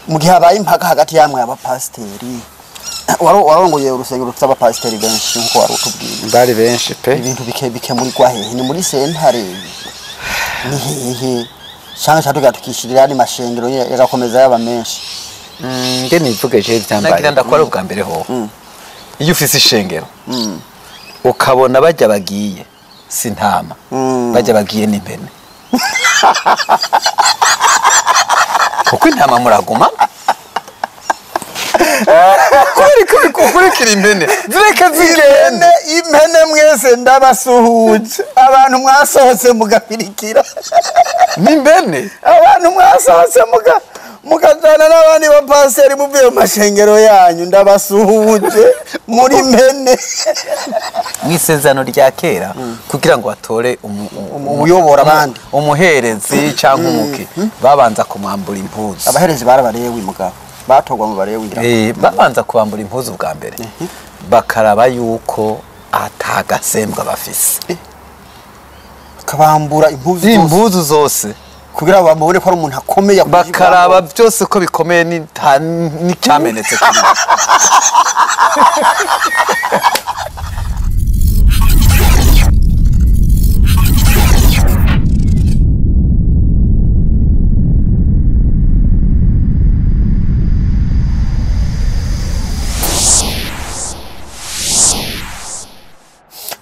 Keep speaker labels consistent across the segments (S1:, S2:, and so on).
S1: Mu gihe habaye impaka hagati yamwe abapasiteri, warongoye urusengero rufite abapasiteri benshi nkuko wari utubwiye.
S2: Bari benshi pe.
S1: Ibintu bikemurirwa hehe? Ni muri sentare, ni hehe? Cyangwa cyatugira tukishirira ni mashengero yagakomeza yaba menshi?
S2: Nge nivuge je byambaye nagira ndakora ubwa mbere ho. Iyo ufise ishengero ukabona bajya bagiye si ntama, bajya bagiye n'impene. Kuko intama muraguma kurikira impene zireka zigende.
S1: Impene mwese ndabasuhuje, abantu mwasohotse mugapirikira
S2: n'impene,
S1: abantu mwasohotse mukajana n'abandi bapasiteri muvuye mu mashengero yanyu, ndabasuhuje muri impene.
S2: Mw'isezerano rya kera kugira ngo batore
S1: umuyobora abandi,
S2: umuherezi cyangwa umuki, babanza kumwambura impuzu.
S1: Abaherezi barabarewi mugabo batogwa mu barewi.
S2: Babanza kubambura impuzu bwa mbere, bakaraba yuko atagasembwa bafise.
S1: Kabambura impuzu
S2: zose
S1: kugira ngo bamubone ko ari umuntu akomeye,
S2: bakaraba byose ko bikomeye n'icyamenetse.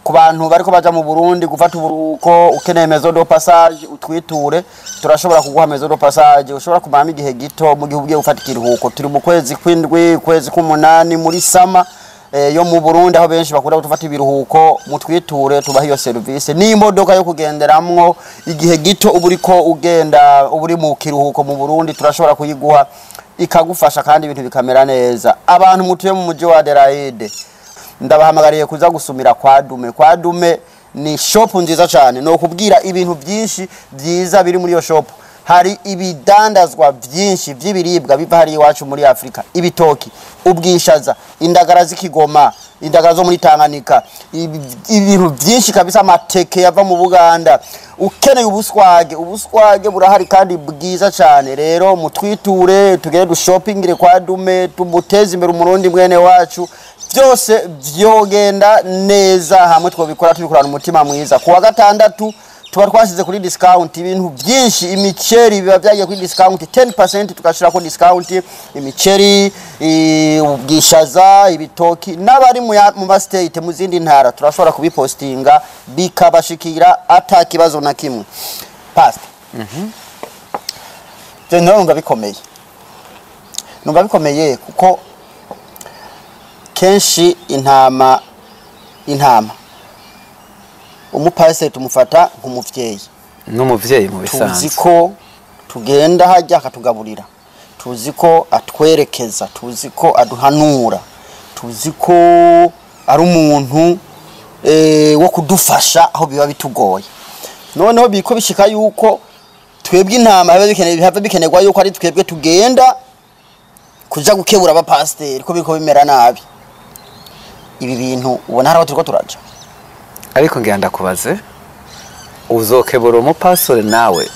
S1: Ku bantu bariko baja mu Burundi gufata uburuhuko, ukeneye maison de passage utwiture, turashobora kuguha maison de passage ushobora kumaramo igihe gito mu gihe ugiye gufata ikiruhuko. Turi mu kwezi kw'indwi, kwezi k'umunani, muri sama yo mu Burundi aho benshi bakunda gufata ibiruhuko. Mutwiture tubaha iyo service n'imodoka yo kugenderamwo igihe gito uba uriko ugenda, uba uri mu kiruhuko mu Burundi, turashobora kuyiguha ikagufasha kandi ibintu bikamera neza. Abantu mutuye mu mujyi wa Adelaide ndabahamagariye kuza gusumira kwa Dume. Kwa Dume ni shop nziza cyane, no kubwira ibintu byinshi byiza biri muri iyo shop. Hari ibidandazwa byinshi by'ibiribwa biva hari iwacu muri Afrika, ibitoki, ubwishaza, indagara z'ikigoma, indagara zo muri Tanganyika, ibintu byinshi kabisa, amateke yava mu Buganda. Ukeneye ubuswage, ubuswage burahari kandi bwiza cyane. Rero mutwiture tugere du shoppingire kwa Dume, tumuteze imbere umurundi mwene wacu. Byose vyogenda neza hamwe twobikora tubikorana umutima mwiza. Kuwa gatandatu tuba twashize kuri discount ibintu byinshi, imiceri biba byagiye kuri discount 10%, tukashira ko discount imiceri, ubwishaza, ibitoki. N'abari mu ma state mu zindi ntara turashobora kubipostinga bikabashikira ata kibazo na kimwe. Pastor, je numva bikomeye, numva bikomeye kuko kenshi intama umupasiteri tumufata nk'umuvyeyi,
S2: n'umuvyeyi mu bisanzwe.
S1: Tuzi ko tugenda hajya akatugaburira, tuzi ko atwerekeza, tuzi ko aduhanura, tuzi ko ari umuntu wo kudufasha aho biba bitugoye. Noneho biko bishika yuko twebwe intama biba bikenerwa yuko ari twebwe tugenda kuja gukebura abapasiteri ko biko bimera nabi. Ibi bintu ubona hari aho turiko turaja.
S2: Ariko ngira ndakubaze, uzokebura umupasiteri nawe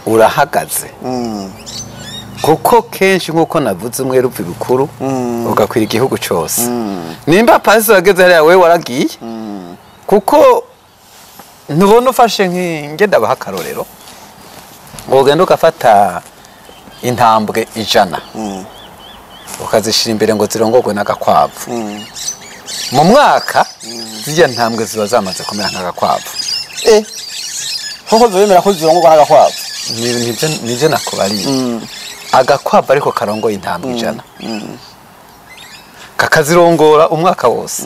S2: urahagaze? Kuko kenshi nkuko navuze umwe rupfi bukuru ugakwira igihugu cyose. Nimba pasiteri ageze hariya wewe waragiye, kuko ntubona ufashe nk'inge ndabaha akarorero, wogenda ugafata intambwe 100 ukazishira imbere ngo zirongorwe n'agakwavu. Mu mwaka zirya ntambwe ziba zamaze kumera nk'agakwavu.
S1: Koko zibemera ko zirongorwa n'agakwavu?
S2: Nivyo nakubariye. Agakwavu ariko karongoye intambwe 100. Kakazirongora umwaka wose.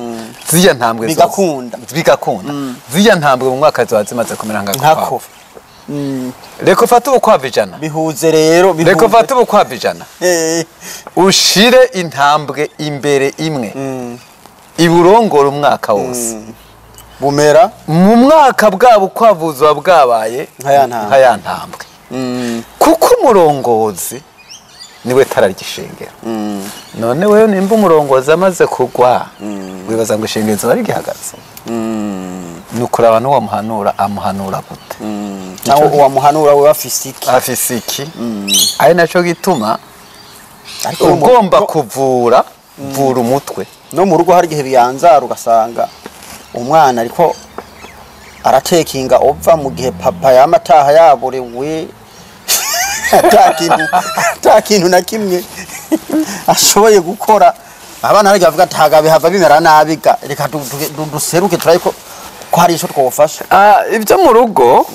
S2: Zirya ntambwe
S1: bigakunda.
S2: Bigakunda. Zirya ntambwe mu mwaka ziba zimaze kumera nk'agakwavu. Reka ufate ubukwavu 100.
S1: Bihuze rero, bihuze.
S2: Reka ufate ubukwavu 100. Ushire intambwe imbere imwe. Iburongora umwaka wose.
S1: Bumera
S2: mu mwaka bwabo ukwavuza bwabaye
S1: nka
S2: ya ntambwe. Kuko umurongozi niwe tara ry'ishengero. None wewe nimba umurongozi amaze kugwa, wibaza ngo ishengero bari gihagaze? Nukura abantu wamuhanura amuhanura gute?
S1: Nawe wamuhanura we afise iki?
S2: Afise iki? Ari naco gituma Ugomba kuvura vura umutwe.
S1: No mu rugo hari igihe biyanzara ugasanga umwana ariko aratekinga ova mu gihe papa yamataha yaborewe ata kintu na kimwe ashoboye gukora. Abana ariko bavuga ati bihava bimera nabi ga reka duseruke turaye ko hari ico twofasha.
S2: Ibyo mu rugo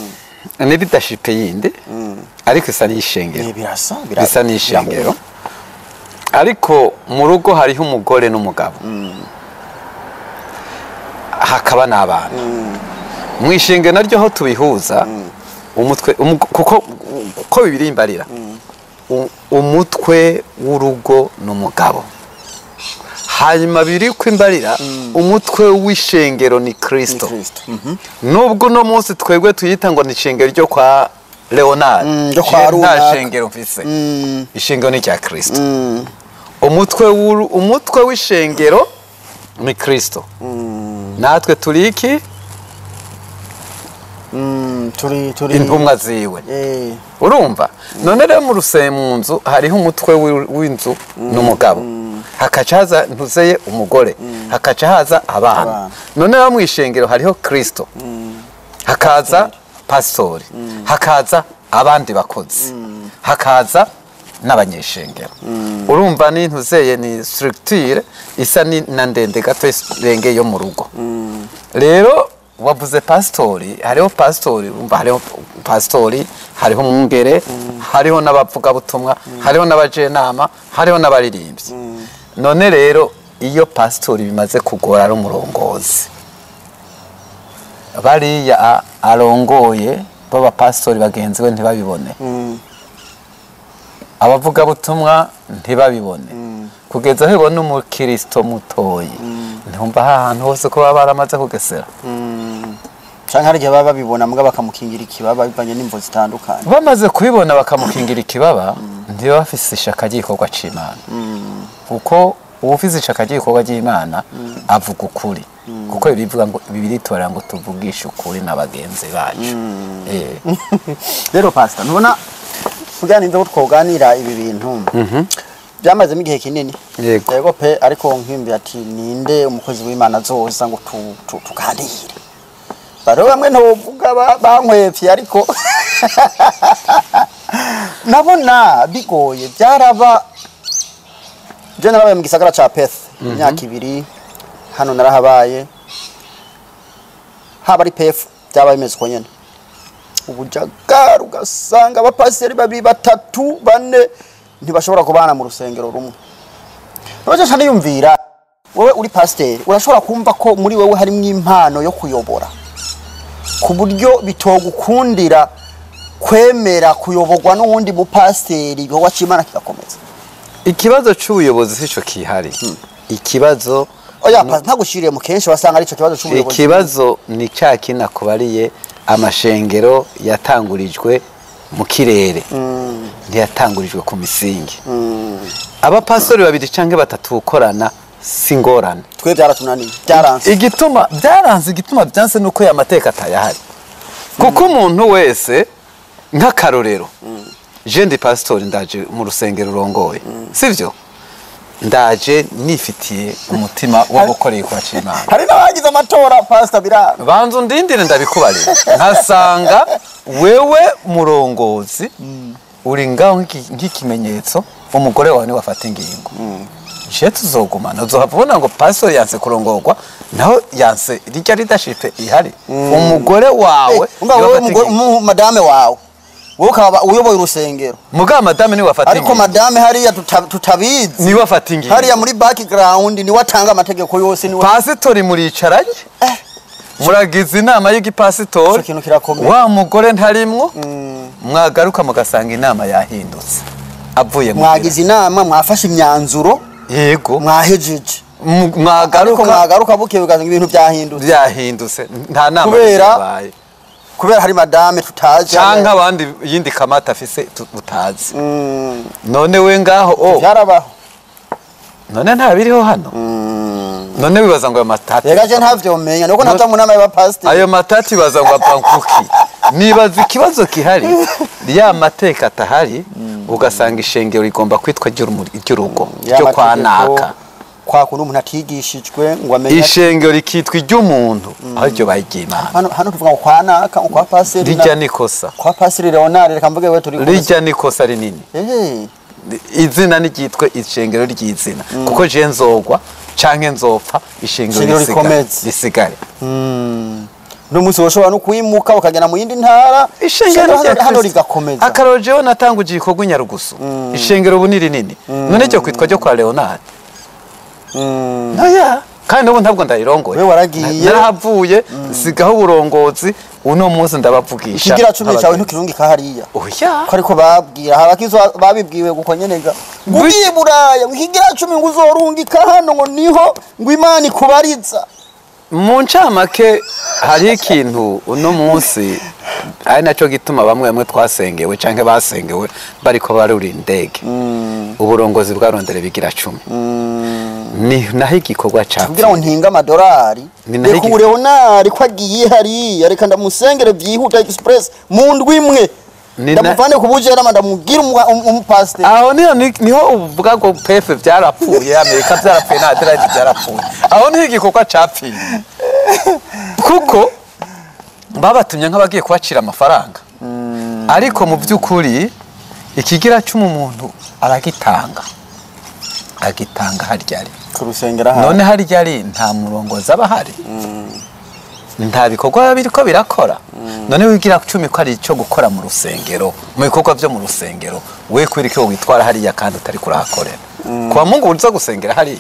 S2: ni leadership yindi ariko isa n'ishengero. Bisa n'ishengero. Ariko mu rugo hariho umugore n'umugabo. Hakaba n'abana. Mu ishengero naryo ho tubihuza umutwe kuko Bibiliya imbarira umutwe w'urugo n'umugabo. Hanyuma biri kwimbarira umutwe w'ishengero ni Kristo. Nubwo no munsi twebwe tuyita ngo ni ishengero ryo kwa Leonard, nta shengero mfise. Ishengero ni rya Kristo. Umutwe w'ishengero ni Kristo. Natwe turi iki?
S1: Turi
S2: intumwa ziwe. Urumva? None rero mu mu nzu hariho umutwe w'inzu n'umugabo. Hakaca haza ntuzeye umugore, hakaca haza abana. None rero mu ishengero hariho Kristo. Hakaza pastori, hakaza abandi bakozi, hakaza n'abanyeshengero. Urumva ni ntuzeye ni structure isa ni na ndende gato irenge yo mu rugo. Rero wavuze pastori, hariho pastori, umva hariho pastori, hariho umwungere, hariho n'abavugabutumwa, hariho n'abajenama, hariho n'abaririmbyi. None rero iyo pastori bimaze kugora ari umurongozi, bariya arongoye baba pastori bagenzi we ntibabibone, abavugabutumwa ntibabibone, kugeza aho ibona umukristo mutoyi ntumva ahantu hose ko baba baramaze kugesera.
S1: Canke hari igihe baba babibona muga bakamukingira ikibaba bivanye n'imvo zitandukanye.
S2: Bamaze kubibona bakamukingira ikibaba ntibaba bafise ishaka ry'igikorwa c'Imana. Kuko uwufise ishaka ry'igikorwa c'Imana avuga ukuri. Kuko bivuga ngo Bibiliya itora ngo tuvugishe ukuri na bagenzi bacu.
S1: Rero pastor, ntubona kuganira ngo twoganira ibi bintu. Byamazemo igihe kinini. Yego pe, ariko nkimbi ati ninde umukozi w'Imana azoza ngo tuganire. Baro bamwe ntovuga bankwepfye ariko nabona bigoye. Byaraba je narabaye mu gisagara ca Perth imyaka 2 hano narahabaye, haba ari Perth byabaye bimeze uko nyene. Ubujagari ugasanga abapasiteri 2 3 4 ntibashobora kubana mu rusengero rumwe. None cyane yumvira wowe uri pasiteri urashobora kumva ko muri wewe harimo impano yo kuyobora ku buryo bitogukundira kwemera kuyoborwa n'uwundi mupasiteri igikorwa c'Imana kigakomeza.
S2: Ikibazo c'ubuyobozi sico kihari. Ikibazo
S1: oya ntagushiriye mu kenshi wasanga ari ico kibazo c'ubuyobozi.
S2: Ikibazo ni cya kinakubariye amashengero yatangurijwe mu kirere, ntiyatangurijwe ku misingi. Abapastori 2 canke 3 gukorana singorane.
S1: Twe byaratunaniye, byaranze.
S2: Igituma byaranze, igituma byanse nuko ya mateka atayahari. Kuko umuntu wese nk'akarorero, je ndi pastori ndaje mu rusengero urongoye, sivyo? Ndaje nifitiye umutima wo gukorera kwa Imana.
S1: Hari n'abagize amatora pastor biranga.
S2: Banzu ndindire ndabikubarira. Nkasanga wewe murongozi uri ngaho nk'ikimenyetso umugore wawe ni wafata ingingo. Je tuzogumana uzohabona ngo pastor yanse kurongorwa naho yanse rijya leadership ihari. Umugore wawe
S1: wewe madame wawe wowe ukaba uyoboye urusengero
S2: muga madame ni wafata ingingo.
S1: Ariko madame hariya tutabizi
S2: ni wafata ingingo
S1: hariya muri background ni watanga amategeko yose ni
S2: pasitori muricaranye muragize inama y'igipasitori wa mugore ntarimwo mwagaruka mugasanga inama yahindutse avuye
S1: mwagize inama mwafashe imyanzuro
S2: yego
S1: mwahejeje
S2: mwagaruka
S1: buke ugasanga ibintu byahindutse
S2: nta nama
S1: kubera hari madame tutazi
S2: canke abandi yindi kamata afise utazi. None we ngaho
S1: byarabaho.
S2: None nta biriho hano. None bibaza ngo ayo matati
S1: rega je ntavyomenya nuko ntaja mu nama y'abapasiteri.
S2: Ayo matati baza ngo apankuki. Nibaza ikibazo kihari ya mateka atahari. Ugasanga ishengero rigomba kwitwa iry'urugo ryo kwa naka,
S1: kwa kuntu umuntu atigishijwe ngo amenye
S2: ishengero rikitwa iry'umuntu aho iryo bayiry'Imana.
S1: Hano tuvuga ngo kwa naka, kwa paseri,
S2: rijya nikosa
S1: kwa paseri Leonard, reka mvuge we turi
S2: rijya nikosa rinini. Izina n'iryitwe ishengero ry'izina, kuko je nzogwa canke nzopfa ishengero risigare.
S1: N'umunsi woshobora no kwimuka ukagenda mu yindi ntara,
S2: ishengero
S1: hano rigakomeza.
S2: Akaroro natanguje igikorwa Nyarugusu, ishengero ubu ni rinini, none ryo kwitwa ryo kwa Leonard. Oya, kandi ubu ntabwo ndayirongoye, narahavuye sigaho uburongozi. Uno munsi ndabavugisha
S1: ikigira 10 cyawe ntukirungika hariya.
S2: Oya,
S1: ko ariko babwira abakizwa babibwiwe guko nyenega ngugiye Buraya ikigira 10 ngo uzorungika hano ngo niho ngo Imana ikubariza.
S2: Mu ncamake hari ikintu uno munsi ari nacyo gituma bamwe bamwe twasengewe canke basengewe bariko barura indege. Uburongozi bwarondera bigira 10. Ni naho igikorwa capfuye
S1: kugira ngo ntinga amadorari, reka ubu Leonard ko agiye hariya, reka ndamusengere byihuta express mu ndwi imwe, ndamuvane ku bujerama ndamubwira umupasiteri.
S2: Aho niho uvuga ngo pefe byarapfuye, Amerika byarapfuye na Adelaide byarapfuye. Aho niho igikorwa capfuye, kuko babatumye nk'abagiye kubacira amafaranga. Ariko mu by'ukuri ikigira 10 umuntu aragitanga, agitanga harya ari
S1: kurusengera.
S2: None harya ari nta murongozi aba ahari, nta bikorwa biriko birakora. None wigira 10 ko ari icyo gukora mu rusengero, mu bikorwa byo mu rusengero, we kwiriko witwara hariya kandi utari kurahakorera. Kwa Mungu uza gusengera hariya.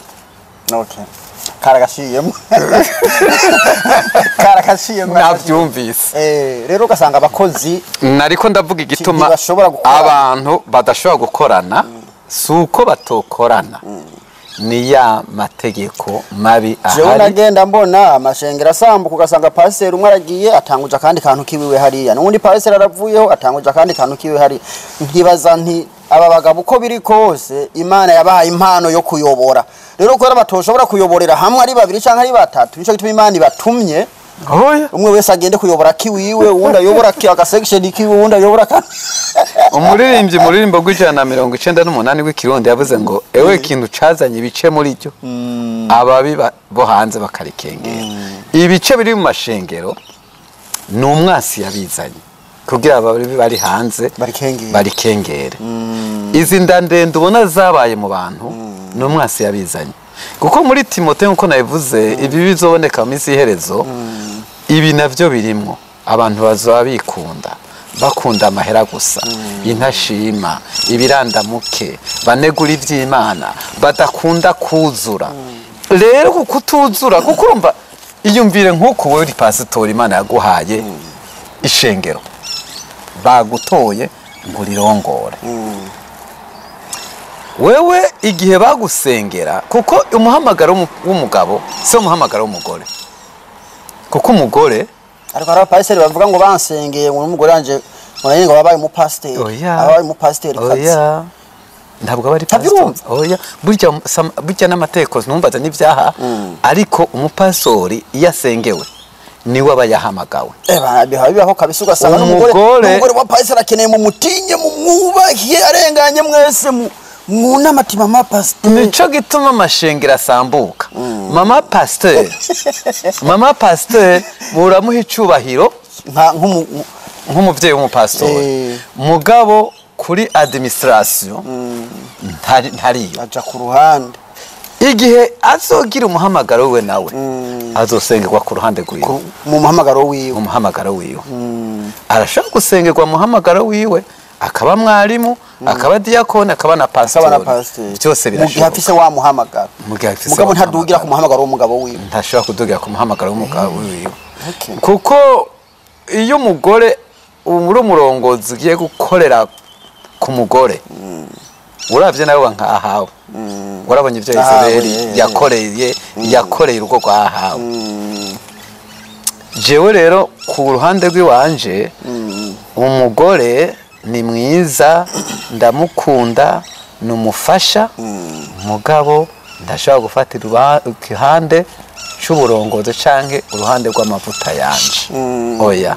S1: Okay, karagashiyemo karagashiyemo
S2: navyumvise.
S1: Rero ugasanga abakozi,
S2: nariko ndavuga igituma abantu badashobora gukorana, suko batokorana, ni ya mategeko mabi ahari.
S1: Jewe nagenda mbona amashengero asambuka, ugasanga paseri umwe aragiye atanguja akandi kantu kiwiwe hariya, n'uwundi paseri aravuyeho atanguja akandi kantu kiwiwe hariya. Nkibaza nti aba bagabo uko biri kose Imana yabahaye impano yo kuyobora, rero kubera batoshobora kuyoborera hamwe ari babiri canke ari batatu, nico gituma Imana ibatumye umwe wese agende kuyobora kiwiwe, uwundi ayobora aka section kiwiwe, uwundi ayobora ka.
S2: Umuririmbyi mu ruririmbo rw'198 rw'ikirundi yavuze ngo ewe ikintu cazanye ibice muri ryo, ababi bo hanze bakarikengera. Ibice biri mu mashengero ni umwasi yabizanye kugira ababi bari hanze barikengere. Izi ndandende ubona zabaye mu bantu ni umwasi yabizanye, kuko muri Timote nkuko nabivuze ibi bizoboneka mu minsi y'iherezo, ibi navyo birimwo abantu bazoba bikunda, bakunda amahera gusa, intashima, ibirandamuke, banegura ivy'Imana, badakunda kuzura. Rero kutuzura, kuko urumva iyumvire nkuko wewe uri pasitori, Imana yaguhaye ishengero, bagutoye ngo rirongore. Wewe igihe bagusengera, kuko umuhamagaro w'umugabo si umuhamagaro w'umugore, kuko umugore
S1: ariko hari abapasiteri bavuga ngo bansengeye ngo n'umugore wanje ngo ngo babaye umupasiteri, abaye umupasiteri kazi.
S2: Ntabwo aba ari pasiteri. Oya, burya n'amategeko ntumbaza n'ibyaha, ariko umupastori iyo asengewe niwe aba yahamagawe.
S1: Bibaho kabisa, ugasanga n'umugore wa pasiteri akeneye mu mutinye, mu mwubahiye, arenganye mwese mu munamati mama pasiteri.
S2: Nico gituma amashengero asambuka. Mama pasiteri, mama pasiteri muramuha icubahiro nk'umuvyeyi w'umupasitori, mugabo kuri administration ntariyo,
S1: aja ku ruhande.
S2: Igihe azogira umuhamagaro we nawe azosengerwa ku ruhande rwiwe,
S1: mu muhamagaro wiwe,
S2: mu muhamagaro wiwe. Arashobora gusengerwa mu muhamagaro wiwe, akaba mwarimu, akaba diakone, akaba na pastor, byose birashoboka.
S1: Mugihe afise wa muhamagaro, mugabo ntadugira ku muhamagaro w'umugabo wiwe,
S2: ntashobora kudugira ku muhamagaro w'umugabo wiwe. Kuko iyo umugore uri umurongozi ugiye gukorera ku mugore, uravye nawe nka Ahabu, warabonye ivyo Yezebeli yakoreye urugo rwa Ahabu. Jewe rero ku ruhande rw'iwanje, umugore ni mwiza, ndamukunda, ni umufasha, mugabo ndashobora gufata iruhande c'uburongozi canke uruhande rw'amavuta yanje. Oya,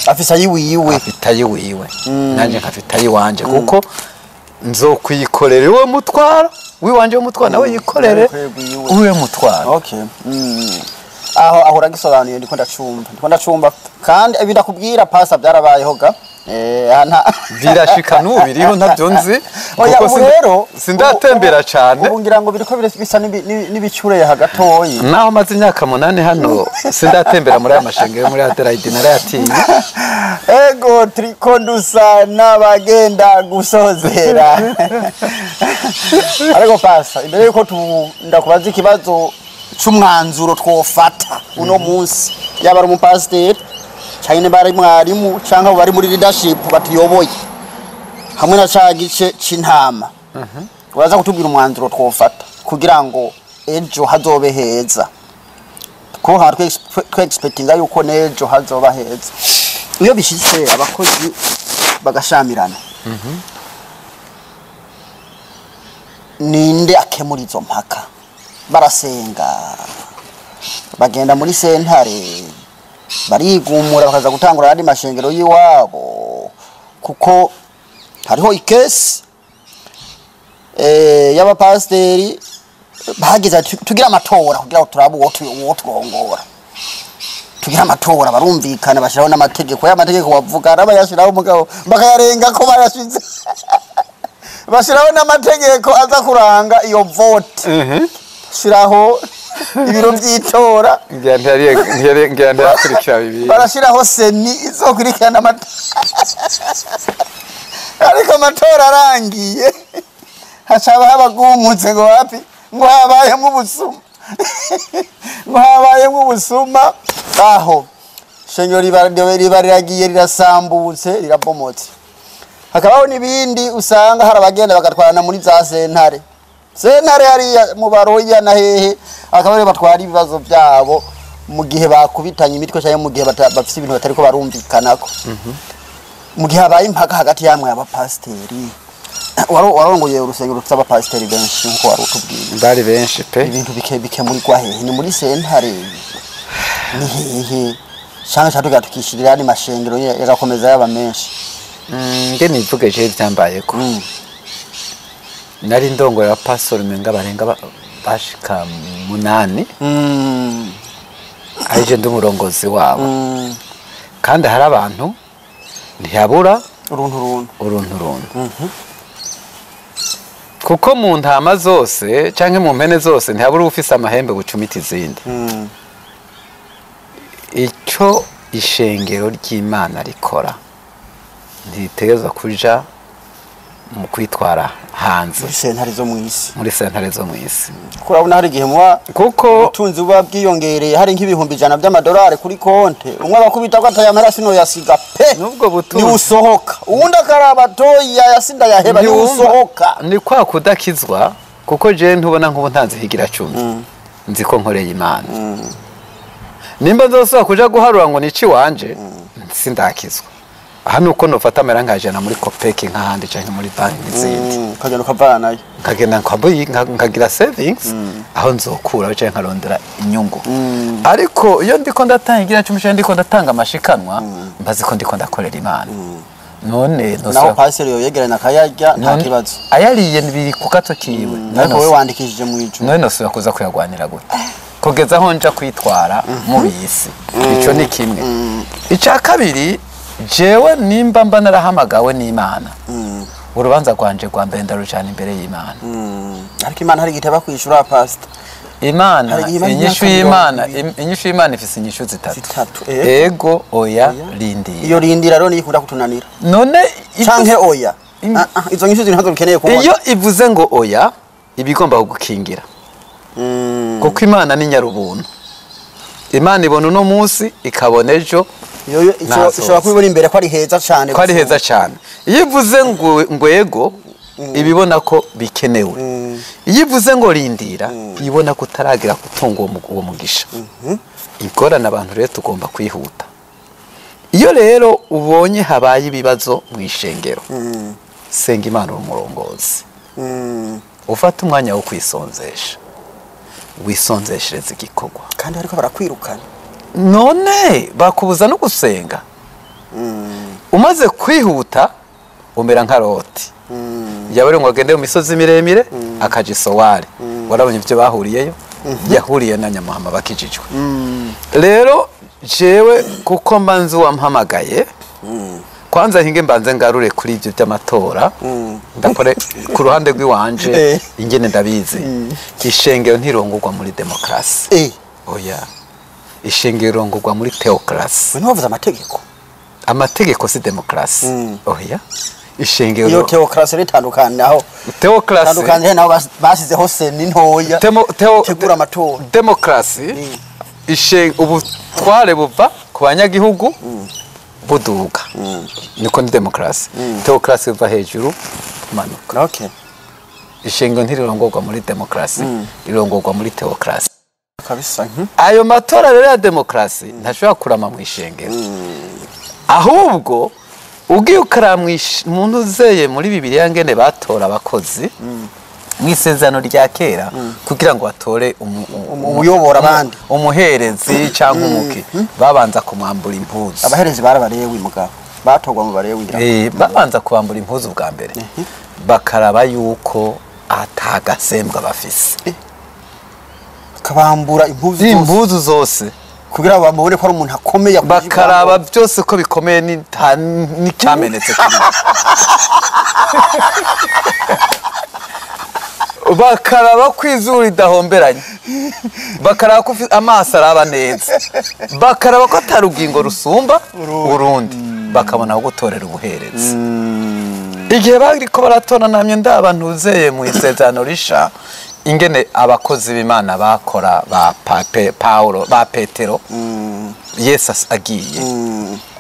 S1: afise ayiwiwe,
S2: afite ayiwiwe, nanje nkafite ayiwanje, kuko Nzokwikorera uwo mutwaro wiwanje, w'umutwaro nawe yikorere uwe mutwaro.
S1: Okay. Aho uragisobanuye, ndiko ndacumba kandi ibi ndakubwira, pastor, byarabayeho ga. Aha
S2: Birashika n'ubu biriho, ntabyo nzi.
S1: Oya,
S2: kuko
S1: ubu rero
S2: sindatembera cane.
S1: Ubu ngira ngo biriko bisa n'ibicureye hagatoyi.
S2: Naho maze imyaka 8 hano, sindatembera muri aya mashengero yo muri Adelaide, narayatinye.
S1: Ego, turiko dusa n'abagenda gusozera, ariko pastor, imbere yuko ndakubaza ikibazo c'umwanzuro twofata uno munsi, yaba ari umupasiteri canke bari mwarimu canke abo bari muri leadership batuyoboye, hamwe na ca gice c'intama, uraza kutubwira umwanzuro twofata kugira ngo ejo hazobe heza, kuko haba twe-expectinga yuko n'ejo hazoba heza. Iyo bishitse abakozi bagashamirana, ninde akemura izo mpaka? Barasenga, bagenda muri sentare, barigumura, bakaza gutangura ayandi mashengero y'iwabo? Kuko hariho ikesi y'abapasiteri bagize ati tugira amatora kugira ngo turabe uwo turongora, tugira amatora. Barumvikana, bashyiraho n'amategeko. Ya mategeko bavuga arabayashyiraho, umugabo bakayarenga ko bayashize, bashyiraho n'amategeko aza kuranga iyo vote, shyiraho ibiro by'itora.
S2: Ngira ngira ntiyarakurikira bibiri.
S1: Barashyiraho CENI izokurikirana amatora, ariko amatora arangiye hacaba habagumutse ngo wapi, ngo habayemo ubusuma, ngo habayemo ubusuma. Aho shengero riba riragiye, rirasambutse, rirabomotse. Hakabaho n'ibindi usanga hari abagenda bagatwarana muri za sentare, sentare hariya mu baroya na hehe, akaba ariyo batwara ibibazo byabo mu gihe bakubitanye imitwe cyangwa mu gihe bafise ibintu batariko barumvikanako. Mu gihe habaye impaka hagati yamwe abapasiteri, warongoye urusengero rufite abapasiteri benshi nkuko wari utubwiye.
S2: Bari benshi pe.
S1: Ibintu bikemurirwa hehe? Ni muri sentare, ni hehe, canke ca tukishirira ni mashengero yagakomeza yaba menshi?
S2: Nge nivuge je byambayeko. Nari ndongoye abapasitori umenga barenga bashika 8, arije ndi umurongozi wabo, kandi hari abantu ntiyabura
S1: uruntu runtu.
S2: Uruntu runtu, kuko mu ntama zose canke mu mpene zose ntiyabura ufise amahembe bucumita izindi. Icyo ishengero ry'Imana rikora, ntiritegerezwa kuja mu kwitwara hanze.
S1: Muri sentare zo mw'isi.
S2: Muri sentare zo mw'isi.
S1: Kuko urabona hari igihe muba
S2: kuko
S1: ubutunzi buba bwiyongereye, hari nk'ibihumbi 100 by'amadolari kuri konte, umwe abakubita ko atayamara sinoyasiga pe.
S2: N'ubwo butunzi
S1: niwusohoka, uwundi akaraba toya yasinda yaheba. Niwusohoka.
S2: Ni kwa kudakizwa, kuko je ntubona nk'ubu ntanze higira 10, nzi ko nkoreye Imana. Nimba nzosubira kuja guharura ngo nici wanje, sindakizwa. Aha nuko nofata amera nkajana muri COOPEC nk'ahandi canke muri banki n'izindi,
S1: ukagenda ukavanayo.
S2: Nkagenda nkagira savings aho nzokura canke nkarondera inyungu. Ariko iyo ndiko ndatanga igira 10 canke ndiko ndatanga amashikanwa, mbazi ko ndiko ndakorera Imana. None
S1: naho
S2: nosubira
S1: pasiteri yoyegeranya akayarya, nta kibazo.
S2: Ayariye biri ku gato kiwe.
S1: Ariko wowe wandikishije mu ijuru.
S2: None nosubira kuza kuyagwanira gute kugeza aho nja kwitwara mu bisi? Ico ni kimwe. Ica kabiri, jewe nimba mba narahamagawe n'Imana, urubanza rwanje rwa mbere ndarujana imbere y'Imana.
S1: Ariko Imana hari igihe itaba kwishura, pastor.
S2: Imana
S1: Hari igihe imara
S2: inyishu
S1: imyaka
S2: y'Imana
S1: 20.
S2: Inyishu y'Imana ifise inyishu zitatu.
S1: Zitatu, eh.
S2: Ego, oya, rindira.
S1: Iyo rindira rero niyo ikunda kutunanira.
S2: None
S1: Canke oya. Ah, ah, izo nyishu ziri ntazo dukeneye kubona.
S2: Iyo ivuze ngo oya, iba igomba kugukingira, kuko Imana ni nyarubuntu. Imana ibona uno munsi, ikabona ejo.
S1: Iyo yo
S2: Ntazoza.
S1: ishobora kubibona imbere ko ari heza cane.
S2: Ko ari heza cyane. Iyo ivuze ngo ego, ibibona ko bikenewe. Iyo ivuze ngo rindira, ibona ko utaragira gutunga uwo mugisha. Ingorane abantu rero tugomba kwihuta. Iyo rero ubonye habaye ibibazo mu ishengero, senga Imana uri umurongozi, ufate umwanya wo kwisonzesha, wisonzeshereza igikorwa.
S1: Kandi ariko barakwirukana.
S2: None bakubuza no gusenga? Umaze kwihuta umera nka Loti. Yabari ngo agende mu misozi miremire akaja isowari. Warabonye ibyo bahuriyeyo, yahuriye na Nyamuhama bakijijwe. Rero jewe kuko mbanze wampamagaye, kwanza hinge mbanze ngarure kuri ibyo by'amatora, ndakore ku ruhande rw'iwanje ingene ndabizi. Ishengero ntirongorwa muri demokarasi. Oya, ishengero irongorwa muri theocracy.
S1: We ntiwavuze amategeko.
S2: Amategeko si demokarasi. Oya, ishengero
S1: iyo theocracy ritandukanye aho.
S2: Theocracy
S1: tandukanye naho basizeho seni ntoya tegura amatora.
S2: Demokarasi ubutware buva ku banyagihugu buduga. Niko ni demokarasi. Theocracy buva hejuru manuka.
S1: Okay.
S2: Ishengero ntirongorwa muri demokarasi, irongorwa muri theocracy.
S1: Kabisa.
S2: Ayo matora rero ya demokarasi ntashobora kurama mu ishengero. Ahubwo ugiye ukaramwisha umuntu uzeye muri Bibiliya ngene batora abakozi mu isezerano rya kera kugira ngo batore
S1: umuyobora abandi,
S2: umuherezi cyangwa umuki, babanza kumwambura impuzu.
S1: Abaherezi barabarewe mugabo batorwa mu barewe ngira.
S2: Babanza kubambura impuzu bwa mbere, bakaraba yuko atagasembwa bafise.
S1: Kabambura impuzu
S2: zose
S1: kugira bamubone ko ari umuntu akomeye,
S2: bakaraba byose ko bikomeye n'icyamenetse kuri. Bakaraba ko izuru ridahomberanye, bakaraba ko amaso araba neza, bakaraba ko atarugingo rusumba urundi, bakabona gutorera ubuherezi. Igihe bariko baratora namye ndaba ntuzeye mu isezerano risha ingene abakozi b'Imana bakora ba Paulo ba Petero, Yesu agiye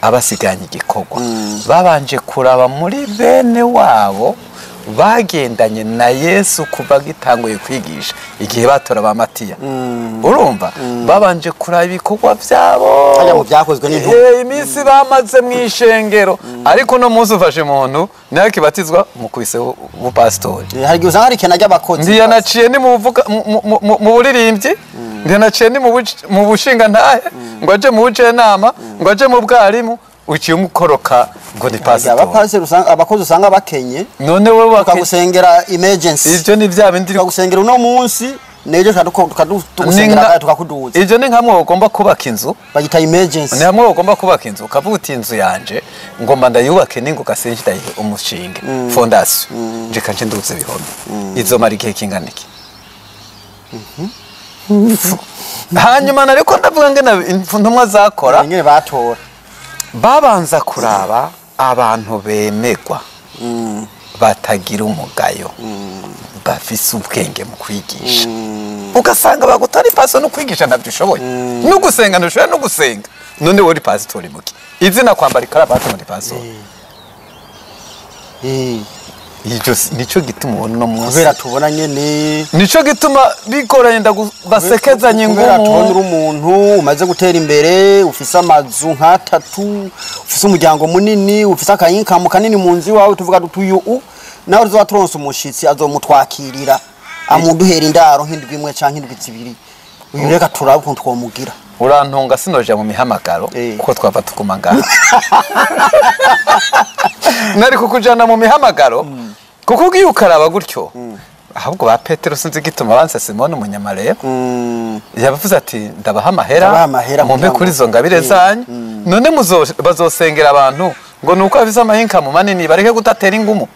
S2: abasiganye igikorwa, babanje kuraba muri bene wabo bagendanye na Yesu kuva gitanguye kwigisha igihe batora ba Matiya. Urumva babanje kuraba ibikorwa byabo
S1: hajya mu byakozwe n'intumwa,
S2: iminsi bamaze mu ishengero. Ariko no munsi ufashe umuntu nawe kibatizwa mukubise ubupasitori.
S1: Hari gihe usanga hari ikena ry'abakozi.
S2: Ndiyanaciye ni mu buririmbyi, ndiyanaciye ni mu bushinga ntahe, ngo aje mu bujenama, ngo aje mu bwarimu, uciye umukoroka ngo ni pasitori.
S1: Abapasiteri usanga abakozi usanga bakenye,
S2: none wowe
S1: bakagusengera emergency.
S2: Ivyo ni vya bindi
S1: bakagusengera uno munsi nejo tukagusengera tukakuduza.
S2: Ivyo ni nkamwe ugomba kubaka inzu,
S1: bagita emergency.
S2: Ni hamwe ugomba kubaka inzu ukavuga uti inzu yanje ngomba ndayubake ningoga sinje umushinge fondation, nje kanje nduze bihome, izomara igihe kingana iki? Hanyuma nariko ndavuga ngena intumwa zakora
S1: nyine batora,
S2: babanza kuraba abantu bemegwa batagira umugayo, bafise ubwenge mu kwigisha. Ugasanga bagutari paso no kwigisha ntabyo ushoboye, no gusenga ntushoboye no gusenga. None wowe uri pasitori muki? Izina kwambara ikarabati muri pasitori. Icyo nico gituma ubona no munsi
S1: kubera tubona nyene,
S2: nico gituma bigoranye ndabasekezanye
S1: ngumu. Kubera tubona uri umuntu umaze gutera imbere, ufise amazu nk'atatu, ufise umuryango munini, ufise akayinkamu kanini mu nzu iwawe, tuvuga dutuyu nawe uzoba turonse umushitsi azomutwakirira amuduhera indaro nk'indwi imwe canke indwi zibiri, uyu reka turabe ukuntu twomugira.
S2: Urantunga sinoja mu mihamagaro kuko twava tuguma ngaha. Nari kukujana mu mihamagaro kuko ugiye ukaraba gutyo. Ahubwo ba Petero sinzi gituma banse Simoni umunyamareya, yabavuze ati ndabaha amahera mumpe kuri izo ngabire zanyu, none bazosengera abantu ngo nuko afise amahinkamu manini bareke gutatera ingumu.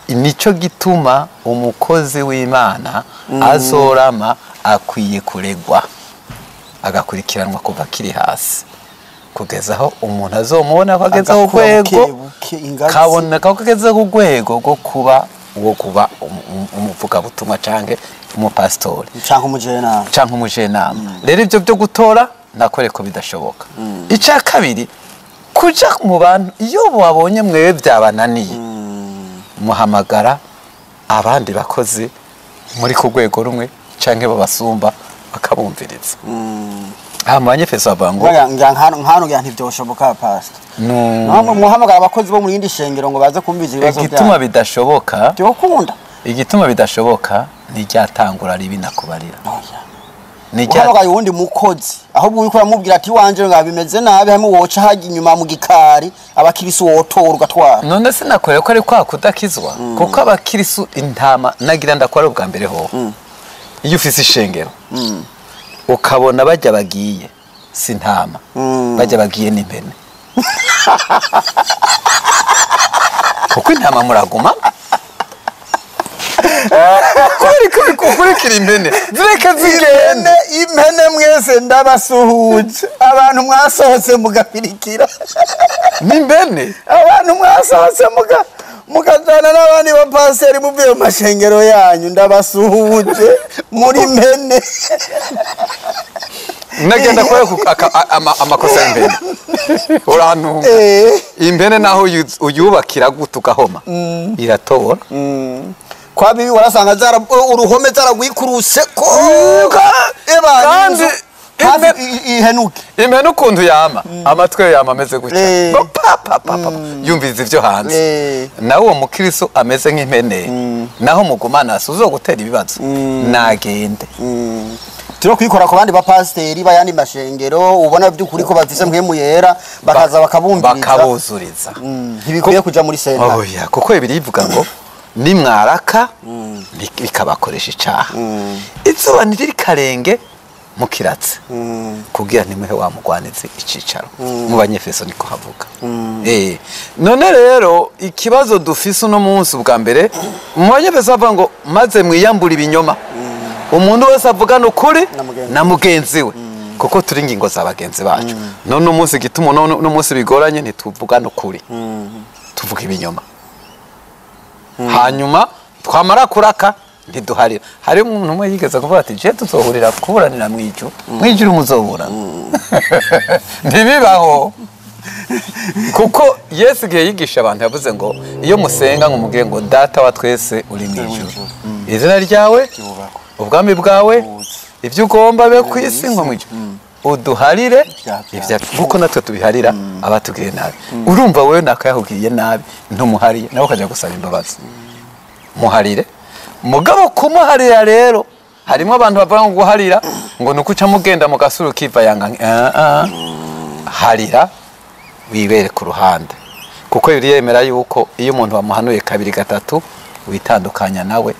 S2: Nico gituma umukozi w'Imana azorama akwiye kuregwa agakurikiranwa kuva kiri hasi kugeza aho umuntu azomubona ko ageze ku rwego, kabona ko ageze ku rwego rwo kuba uwo kuba umuvugabutumwa canke umupasitori canke umujenama. Rero ivyo byo gutora nakore ko bidashoboka. Ica kabiri, kuja mu bantu iyo wabonye mwewe byabananiye, muhamagara abandi bakozi muri ku rwego rumwe canke babasumba bakabumviriza. Mu Banyefeso bavuga ngo
S1: nkano ngira ntivyoshoboka pastor. No muhamagara abakozi bo mu yindi shengero ngo baze kumviza ibibazo byabo.
S2: Igituma bidashoboka,
S1: byokunda.
S2: Igituma bidashoboka ni ryatangura ribi nakubarira. Ni
S1: Uhamagaye uwundi mukozi, ahubwo uriko uramubwira ati wanje ngo bimeze nabi, hamwe woca hajya inyuma mu gikari, abakirisu wotora ugatwara.
S2: None sinakoreye ko ari kwa kudakizwa, kuko abakirisu intama nagira ndakora ubwa mbere ho. Iyo ufise ishengero ukabona bajya bagiye si intama, bajya bagiye n'impene. Kuko intama muraguma kukurikira impene zireka zigende.
S1: Impene mwese ndabasuhuje, abantu mwasohotse mugapirikira
S2: n'impene,
S1: abantu mwasohotse mukajana n'abandi bapaseri muvuye mu mashengero yanyu, ndabasuhuje muri impene.
S2: Nagenda kubera amakosa y'impene urantunga. Impene naho uyubakira gute ugahoma iratobora.
S1: Kwa bibi warasanga uruhome zaragwikuruse ko
S2: kandi
S1: ihenuke.
S2: Impene ukuntu yama amatwi yama ameze gutya ngo pa pa pa pa, yumviza ivyo hanze. Nawe uwo mukristo ameze nk'impene, naho mugumana uzogutera ibibazo nagende.
S1: Turo kwikora ku bandi bapasiteri bayandi mashengero ubona by'ukuri ko bafise mpwemu yera, bakaza bakabumviriza
S2: bakabuzuriza.
S1: Ntibikwiye kuja muri sentare.
S2: Oya, kuko birivuga ngo nimwaraka bikabakoresha icaha, izuba ntiririkarenge mukiratse, kugira ntimuhe wa mugwanizi icicaro. Mu Banyefeso niko havuga. None rero ikibazo dufise uno munsi, ubwa mbere mu Banyefeso bavuga ngo maze mwiyambura ibinyoma, umuntu wese avugana ukuri na mugenzi we, kuko turi ingingo za bagenzi bacu. None umunsi gituma uno munsi bigoranye, ntituvugana ukuri, tuvuga ibinyoma. Hanyuma twamara kuraka ntiduharira. Hari umuntu umwe yigeze kuvuga ati je tuzohurira kuburanira mwijuru, mwijuru muzoburana. Ntibibaho, kuko Yesu igihe yigisha abantu yavuze ngo iyo musenga ngo mubwire ngo data wa twese uri mwijuru, izina ryawe, ubwami bwawe, ibyo ugomba be ku isi nko mwijuru, uduharire ibyacu nkuko natwe tubiharira abatugiriye nabi. Urumva wewe nakayahugiriye nabi ntumuhariye, nawe ukajya gusaba imbabazi. Muharire. Mugabo kumuharira rero harimo abantu bavuga ngo guharira ngo nuko uca mugenda mugasura ukiva yanga. Harira wibere ku ruhande, kuko yemera yuko iyo umuntu bamuhanuye kabiri gatatu witandukanya nawe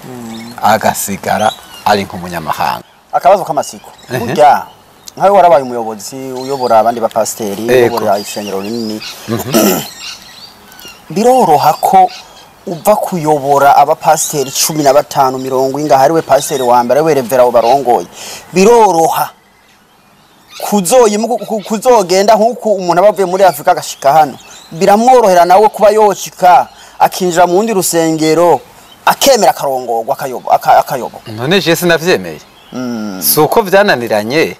S2: agasigara ari nk'umunyamahanga.
S1: Akabazo k'amasiko, burya nkawe warabaye umuyobozi uyobora abandi bapasiteri, uyobora ishengero rinini, biroroha ko uva kuyobora abapasiteri 15 mirongo inga, hariwe pasiteri wa mbere we revera barongoye, biroroha kuzogenda nkuko umuntu abavuye muri Afrika agashika hano, biramworohera nawe kuba yoshika akinjira mu wundi rusengero akemera akarongorwa akayobo.
S2: None je sinavyemeye, si uko vyananiranye,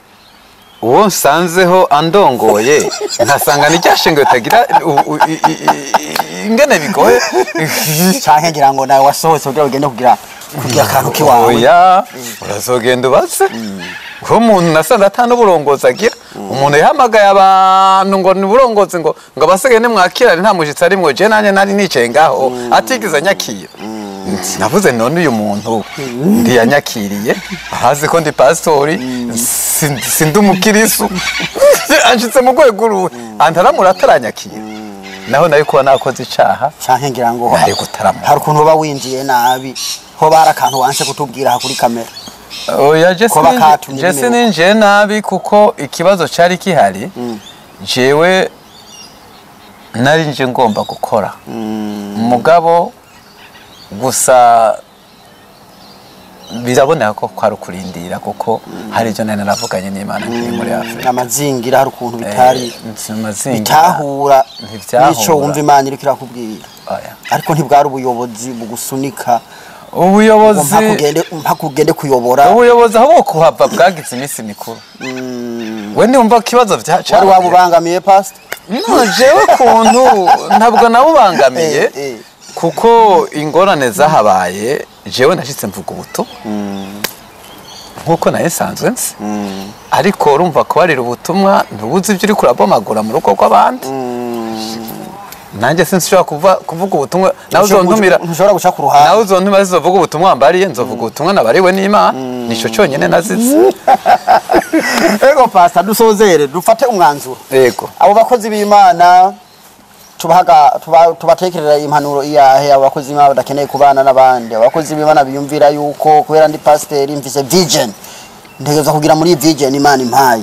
S2: uwo nsanzeho andongoye nkasanga ni rya shengero tagira ingene bigoye.
S1: Canke ngira ngo nawe wasohotse kugira ugende kugira akantu kiwawe.
S2: Oya, urazogenda ubaze uwo muntu nasanze atana uburongozi agira. Umuntu yahamagaye abantu ngo ni uburongozi, ngo abasigaye nimwakirane nta mushitsi arimwo, je nanje nari nicaye ngaho atigeze anyakira. Navuze none uyu muntu ntiyanyakiriye, ahazi ko ndi pastori, sindi umukirisu, anshitse mu rwego uruhe antaramura ataranyakira. Naho nayo kuba nakoze icaha
S1: canke ngira ngo hari ukuntu uba winjiye nabi, ho bari akantu wanshe kutubwira kuri kamera.
S2: Oya, je sininjiye nabi, kuko ikibazo cari kihari, jewe nari nje ngomba gukora mugabo gusa biraboneka ko kwari ukurindira, kuko hari ibyo nari naravuganye n'Imana nkiri muri Afrika.
S1: Amazingira hari ukuntu bitari bitahura nico wumva Imana iriko irakubwira, ariko ntibwari ubuyobozi bugusunika.
S2: Ubuyobozi
S1: mpaka ugende kuyobora.
S2: Ubuyobozi aho kuhava bwagize iminsi mikuru. We ndumva ikibazo
S1: wari wabubangamiye pastor?
S2: No, jewe kuntu ntabwo nabubangamiye, kuko ingorane zahabaye jewe nashitse mvuga ubuto nkuko naye nsanzwe nzi, ariko urumva kubarira ubutumwa ntubuzi ibyo uri kurabomagura mu rugo rw'abandi. Nanjye sinshobora kuvuga ubutumwa nawe uzontumira,
S1: ntushobora guca ku ruhande.
S2: Nawe uzontumira sizovuga ubutumwa mbariye, nzovuga ubutumwa nabariwe n'Imana, nico cyonyine nazize.
S1: Ego pastor, dusozere dufate umwanzuro.
S2: Yego.
S1: Abo bakozi b'Imana tubatekerera impanuro iyahe? Abo bakozi b'Imana badakeneye kubana n'abandi, abakozi b'Imana biyumvira yuko kubera ndi pasiteri mfise vision, ntegerezwa kugira muri vision Imana impaye,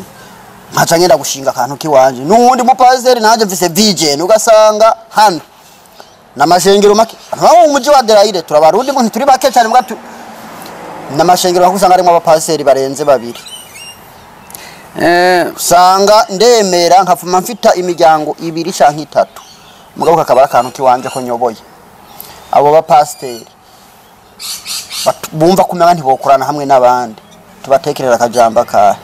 S1: nkaca ngenda gushinga akantu kiwanje n'uwundi mupasiteri nanjye mfise vision, ugasanga hano n'amashengero make aho mu mujyi wa Adelaide turabarundi mu ntituri bake cyane, mbwa n'amashengero make usanga harimo abapasiteri barenze babiri. Usanga ndemera nkavuma mfita imiryango ibiri canke itatu, mugabo kakaba ari akantu kiwanje ko nyoboye. Abo bapasiteri bumva kumenya ntibokorana hamwe n'abandi, tubatekerera akajambo akahe?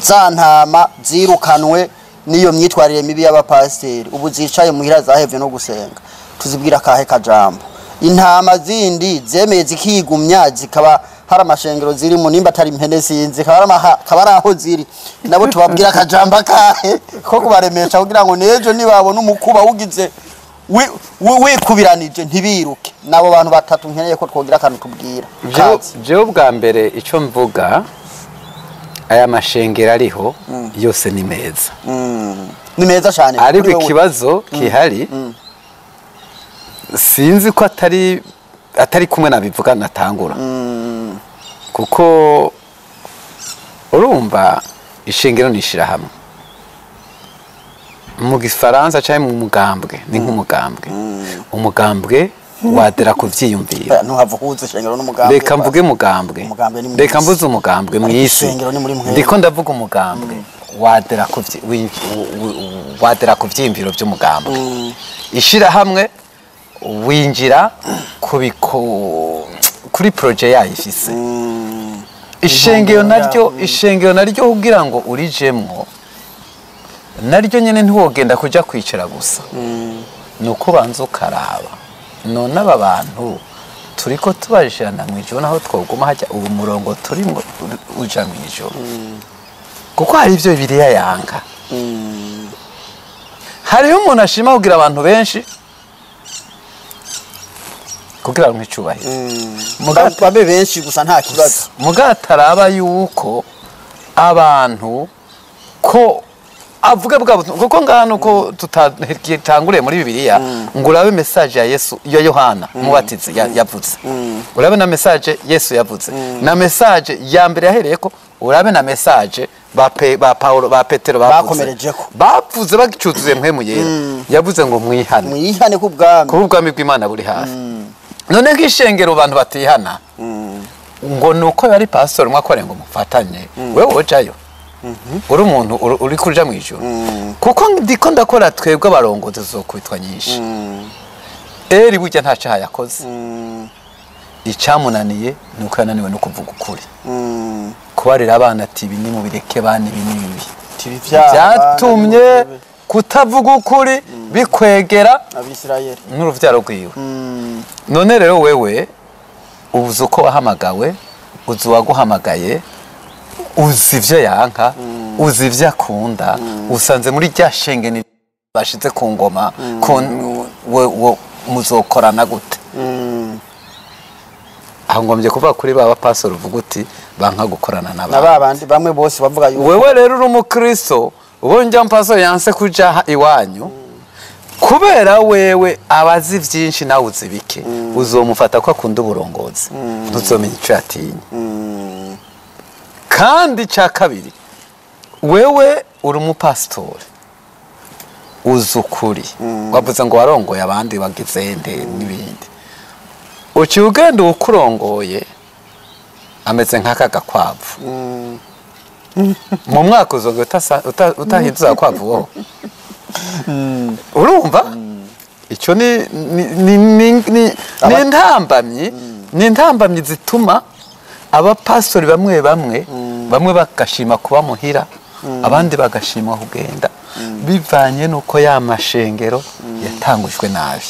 S1: Za ntama zirukanwe n'iyo myitwarire mibi y'abapasiteri ubu zicaye muhira zahevye no gusenga, tuzibwira akahe kajambo? Intama zindi zemeye zikigumya zikaba hari amashengero zirimo, nimba atari impene sinzi, kaba ari aho ziri, nabo tubabwira akajambo akahe ko kubaremesha kugira ngo n'ejo nibabona umukuba ugize wikubiranije ntibiruke? Nabo bantu batatu nkeneye ko twogira akantu tubwira. Kazi.
S2: Jewe bwa mbere icyo mvuga, aya mashengero ariho yose ni meza.
S1: Ni meza cyane.
S2: Ariko
S1: Kuri wewe.
S2: ikibazo gihari, sinzi ko atari kumwe nabivuga natangura, kuko urumva ishengero ni ishirahamwe mu gifaransa cyangwa mu mugambwe, ni nk'umugambwe. Umugambwe wadera ku vyiyumviro.
S1: Ntuhava uhuza ishengero n'umugambwe.
S2: Reka mvuge mugambwe.
S1: Umugambwe ni
S2: Reka
S1: mw'isi.
S2: mvuze umugambwe
S1: Ariko
S2: mw'isi.
S1: ishengero ni muri mwebwe.
S2: Ndiko ndavuga umugambwe wadera ku wadera ku vyiyumviro vy'umugambwe. Ishirahamwe winjira kuri projet yayo ifise. Ishengero naryo, ishengero naryo kugira ngo urijemwo naryo nyene ntiwogenda kuja kwicara gusa, nuko banza ukaraba: none aba bantu turiko tubajana mu ijoro, naho twoguma hajya ubu murongo turimwo uja mu ijoro? Kuko hari ivyo Bibiliya yanga. Hariho umuntu ashima kugira abantu benshi kugira ngo icubahiro.
S1: Babe benshi gusa nta kibazo.
S2: Mugataraba yuko abantu ko avuga bwa butumwa, kuko ngaha nuko tutatanguriye muri Bibiliya ngo urabe message ya Yesu, ya Yohana Umubatizi yavuze, urabe na message Yesu yavuze, na message ya mbere yahereye ko, urabe na message ba Paulo, ba Petero bavuze.
S1: Bakomerejeko.
S2: Bavuze bagicuzuye Mpwemu Yera, yavuze ngo mwihane,
S1: Mwihane ku bwami.
S2: Kuba ubwami bw'Imana buri hafi. None nk'ishengero abantu batihana ngo nuko yari pastor umwe akore ngo mufatanye, wewe wojayo uri umuntu uri kuja mu ijuru? Kuko ndiko ndakora, twebwe abarongozi zokubitwa nyinshi. Eri burya nta caha yakoze, icamunaniye ni uko yananiwe no kuvuga ukuri, kubarira abana ati: "Ibi nimubireke bana, ibi ni bibi."
S1: Tibi vyaha,
S2: Byatumye kutavuga ukuri bikwegera
S1: Abisirayeli.
S2: n'uruvyaro rwiwe. None rero wewe uzi uko wahamagawe, uzi uwaguhamagaye, uzi ivyo yanka, uzi ivyo akunda. Usanze muri rya shengeni bashize ku ngoma wo muzokorana gute? Aho ngombye kuvuga kuri ba bapastori uvuga uti banka gukorana
S1: Na
S2: n'abandi.
S1: ba bandi bamwe bose bavuga yuko
S2: Wewe rero uri umukristo, ubonye njya mpastori yanse kuja iwanyu kubera wewe abazi vyinshi nawe uzi bike, uzomufata ko akunda uburongozi, ntuzomenya ico yatinye. Kandi icya kabiri, wewe uri umupasitori, uzi ukuri, wavuze ngo warongoye abandi bagize nde n'ibindi, uciye ugenda uwukurongoye ameze nk'aka gakwavu. Mu mwaka uzoga utahinduza agakwavu wowe. Urumva icyo ni intambamyi zituma abapasitori bamwe bamwe bagashima kuba muhira, abandi bagashima kugenda, bivanye n'uko ya mashengero yatangujwe nabi,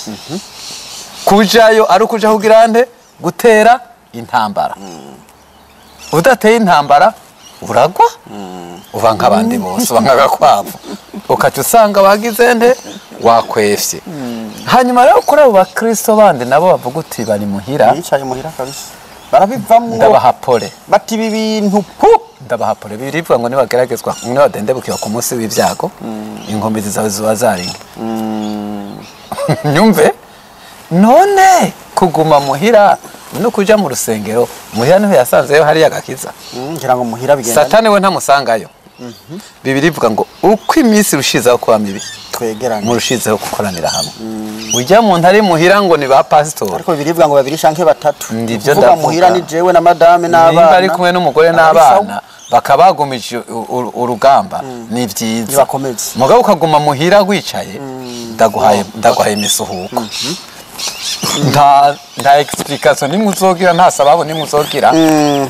S2: kujayo ari ukuja kugira nde? Gutera intambara. Udateye intambara uragwa, uba nk'abandi bose, uba nk'agakwavu, ukaca usanga wagize nde? Wakwefye. Hanyuma rero kuri abo bakristo bandi nabo bavuga uti bari muhira,
S1: bicaye muhira kabisa, barabivamwo,
S2: ndabaha pole.
S1: Bati ibi bintu pu.
S2: Ndabaha pole. Birivuga ngo nibageragezwa, nibadendebukiwa ku munsi w'ibyago, inkomezi zawe ziba zaringe. Nyumve none kuguma muhira no kuja mu rusengero, muhira niho yasanzeyo hariya agakiza.
S1: Ngira ngo muhira bigenda.
S2: Satani we ntamusangayo. Bibiri ivuga ngo uko iminsi irushizeho kuba mibi,
S1: twegerane,
S2: murushizeho gukoranira hamwe. Ujya muntu ari muhira ngo ni ba pasitori,
S1: ariko birivuga ngo babiri canke batatu.
S2: Ndivyo.
S1: Kuvuga
S2: Ndavuga.
S1: muhira ni jewe na madame n'abana.
S2: Nimba ari kumwe n'umugore
S1: Aba ari
S2: n'abana bakaba bagumije urugamba, ni byiza.
S1: Nibakomeze.
S2: Mugabo ukaguma muhira wicaye, ndaguhaye imisuhuko, nta explication nimwe uzogira, nta sababu nimwe uzogira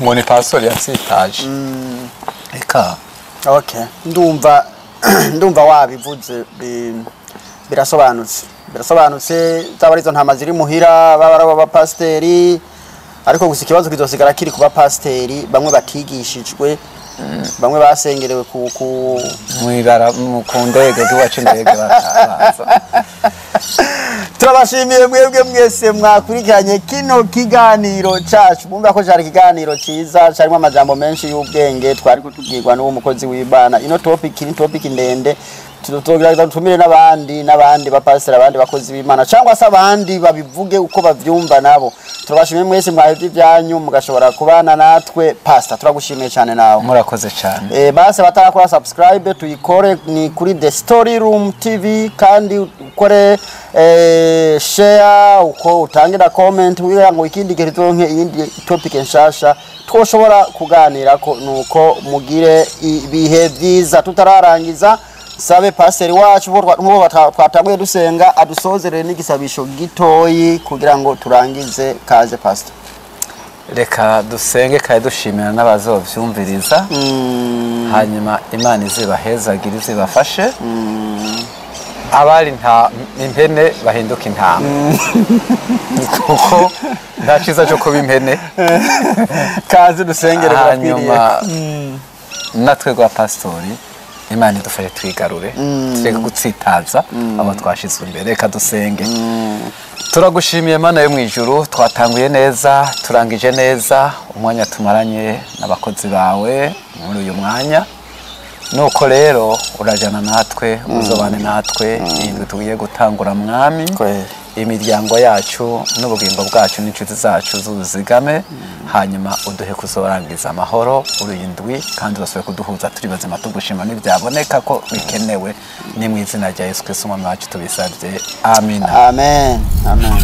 S2: ngo ni pastori yatsitaje, eka.
S1: Okay, ndumva wabivuze, birasobanutse. Zaba ari izo ntama ziri muhira, baba ari abapasiteri, ariko gusa ikibazo kizosigara kiri ku bapasiteri bamwe batigishijwe, bamwe basengerewe ku
S2: mwibara ku ndege z'iwacu, indege batabaza.
S1: Turabashimiye mwebwe mwese mwakurikiranye kino kiganiro cacu. Mwumva ko cari ikiganiro ciza, carimo amajambo menshi y'ubwenge twariko tubwirwa n'uwo mukozi w'Imana. Ino topic ni topic ndende, tuzogerageza dutumire n'abandi bapasiteri, abandi bakozi b'Imana, cyangwa se abandi babivuge uko bavyumva nabo. Turabashimiye mwese mwahevye ibyanyu mugashobora kubana natwe. Pastor, turagushimiye cyane nawe.
S2: Murakoze cyane.
S1: Base batarakora subscribe, tuyikore, ni kuri The Story Room TV, kandi ukore share, uko utange na comment kugira ngo ikindi gihe turonke iyindi topic nshasha twoshobora kuganirako. Nuko mugire ibihe vyiza. Tutararangiza, sabe paseri wacu nkuko twatanguye dusenga, adusozerere n'igisabisho gitoyi kugira ngo turangize. Kaze, pastor.
S2: Reka dusenge kandi dushimira n'abazovyumviriza, hanyuma Imana izibahezagire, izibafashe. Abari nta impene bahinduka intama, kuko nta cyiza cyo kuba impene.
S1: Kaze dusengere, birakwiriye.
S2: Hanyuma natwe rwa pasitori, Imana idufashe twigarure, tureke gutsitaza abo twashyizwe imbere. Reka dusenge. Turagushimiye Mana yo mu ijuru, twatanguye neza, turangije neza umwanya tumaranye n'abakozi bawe muri uyu mwanya. Nuko rero urajana natwe, uzobane natwe indwi tugiye gutangura, Mwami.
S1: Kweli.
S2: Imiryango yacu n'ubugingo bwacu n'inshuti zacu zuzigame, hanyuma uduhe kuzorangiza amahoro urindwi, kandi uzasubire kuduhuza turi bazima tugushima n'ibyaboneka ko bikenewe. Ni mu izina rya Yesu Kristo Umwami wacu tubisabye, amina.
S1: Amen, amen.